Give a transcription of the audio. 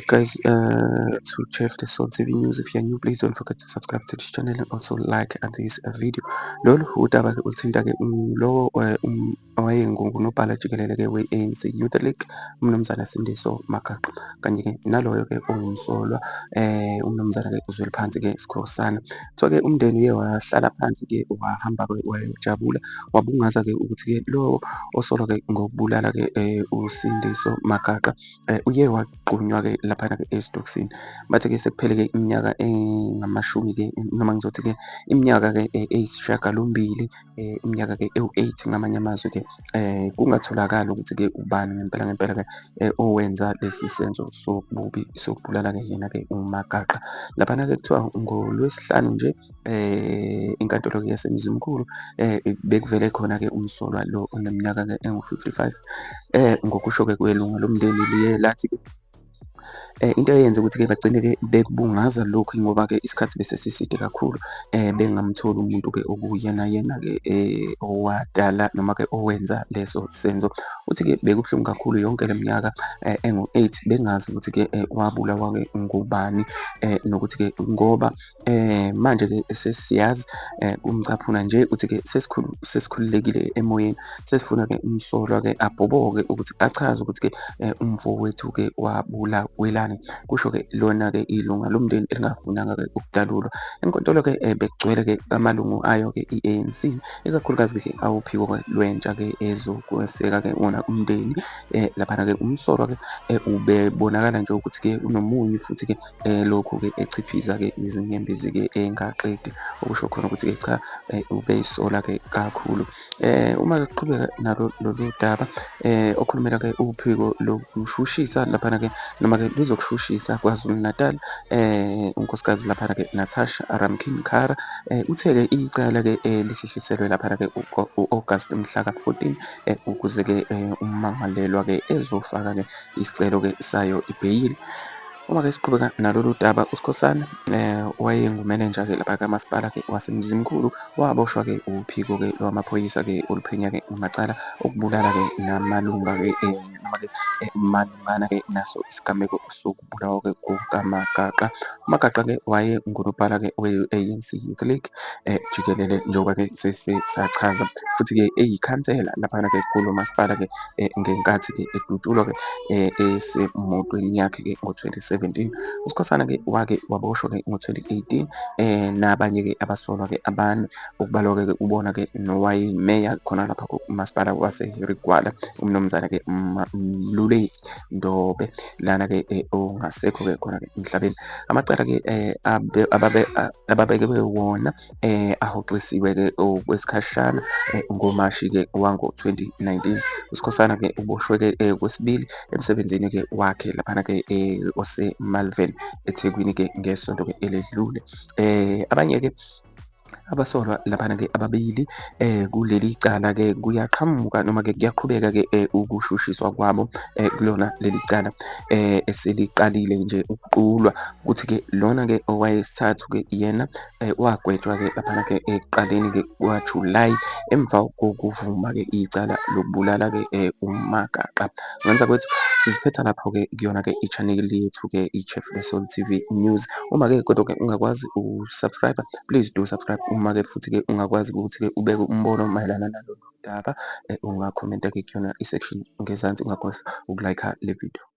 Guys, to Chef the Soul TV News. If you're new, please don't forget to subscribe to this channel and also like this video. Lolu udaba-ke oluthinta-ke lowo owayengunobhala jikelele-ke we-ANC Youth League, uMnumzane Sindiso Magaqa, kanye-ke naloyo-ke ongumsolwa, uMnumzane-ke uZweliphansi-ke Sikhosana. Kuthiwa-ke umndeni uye wahlala phansi-ke, wahamba-ke wayojabula, wabungaza-ke ukuthi-ke lo osolwa-ke ngokubulala-ke uSindiso Magaqa uye wagqunywa-ke laphana-ke esitokisini. Bathi-ke sekuphele-ke iminyaka engamashumi-ke, noma ngizothi-ke iminyaka-ke eyisishiyagalombili, iminyaka-ke ewu-8 ngamanye amazwi-ke, kungatholakali ukuthi-ke ubani ngempela ngempela-ke owenza lesi senzo sobubi sokubulala-ke yena-ke uMagaqa. Laphana-ke kuthiwa ngoLwesihlanu nje inkantolo-ke yaseMzimkhulu bekuvele khona-ke umsolwa lo oneminyaka-ke engu-55. Ngokusho-ke kwelunga lomndeni, liye lathi-ke into eyenza ukuthi-ke bagcine-ke bekubungaza lokhu ngoba-ke isikhathi bese siside kakhulu bengamtholi umuntu-ke okuyena yena-ke owadala noma-ke owenza leso senzo. Uthi-ke bekubuhlungu kakhulu yonke le minyaka engu-8 bengazi ukuthi-ke wabulawa-ke ngubani, nokuthi-ke ngoba manje-ke sesiyazi, kumcaphuna nje uthi-ke sesikhululekile emoyeni, sesifuna-ke umsolwa-ke abhoboke ukuthi achaze ukuthi-ke umfowethu-ke wabulawelani, kusho-ke lona-ke ilunga lomndeni elingafunanga-ke ukudalulwa. Enkantolo-ke bekugcwele-ke amalungu ayo-ke i-ANC, ikakhulukazi-ke awuphiko-ke lwentsha-ke ezokweseka-ke wona umndeni. Laphana-ke umsolwa-ke ubebonakala nje ukuthi-ke unomunyu, futhi-ke lokhu-ke echiphiza-ke izinyembezi-ke engaqedi, okusho khona ukuthi-ke cha, ubeyisola-ke kakhulu. Uma-ke kuqhubeka nalo lolu daba, okhulumela-ke uphiko lokushushisa laphana-ke, noma-ke luzokushushisa KwaZulu Natal, uNkosikazi laphana-ke Natasha Ramkin Khara, uthe-ke icala-ke lihlehliselwe laphana-ke u-August mhla ka-14, ukuze-ke ummangalelwa-ke ezofaka-ke isicelo-ke sayo ibheyili. Uma-ke siqhubeka nalolu daba, uSikhosana wayengumenenja-ke lapha kamasipala-ke waseMzimkhulu, waboshwa-ke uphiko-ke lwamaphoyisa-ke oluphenya-ke ngamacala okubulala-ke namalunga-ke, noma-ke malungana-ke naso isigameko sokubulawa-ke kukaMagaqa. UMagaqa-ke wayengunobhala-ke we-ANC Youth League jikelele, njengoba-ke sachaza, futhi-ke eyikhansela laphana-ke kulo masipala-ke ngenkathi-ke edutshulwa-ke esemotweni yakhe-ke ngo-2017. USikhosana-ke wake waboshwa-ke ngo-2018 nabanye-ke abasolwa-ke abane, okubalwa-ke kubona-ke nowayeyimeya khona lapha kumasipala wase-Harry Gwala, umnumzane-ke Mluleki Ndobe, lana-ke ongasekho-ke khona-ke emhlabeni. Amacala-ke ababekwe wona ahoxisiwe-ke okwesikhashana ngoMashi-ke wango-2019. USikhosana-ke uboshwe-ke kwesibili emsebenzini-ke wakhe laphana-ke ose-Malvern eThekwini-ke ngesonto-ke eledlule. Abanye-ke abasolwa laphana-ke ababili kuleli cala-ke kuyaqhamuka, noma-ke kuyaqhubeka-ke ukushushiswa kwabo kulona leli cala eseliqalile nje ukuqulwa. Kuthi-ke lona-ke owayesithathu-ke yena wagwetshwa-ke laphana-ke ekuqaleni-ke kwaJulayi emva kokuvuma-ke icala lokubulala-ke uMagaqa. Ngenza kwethu siziphetha lapho-ke kuyona-ke i-channel yethu-ke i-Chef The Soul TV News. Uma-ke kodwa-ke ungakwazi uku-subscribe, please do subscribe. Uma-ke futhi-ke ungakwazi ukuthi-ke ubeke umbono mayelana nalolu daba, ungakhomenta-ke kuyona i-section ngezansi. Ungakhohlwa uku-like le video.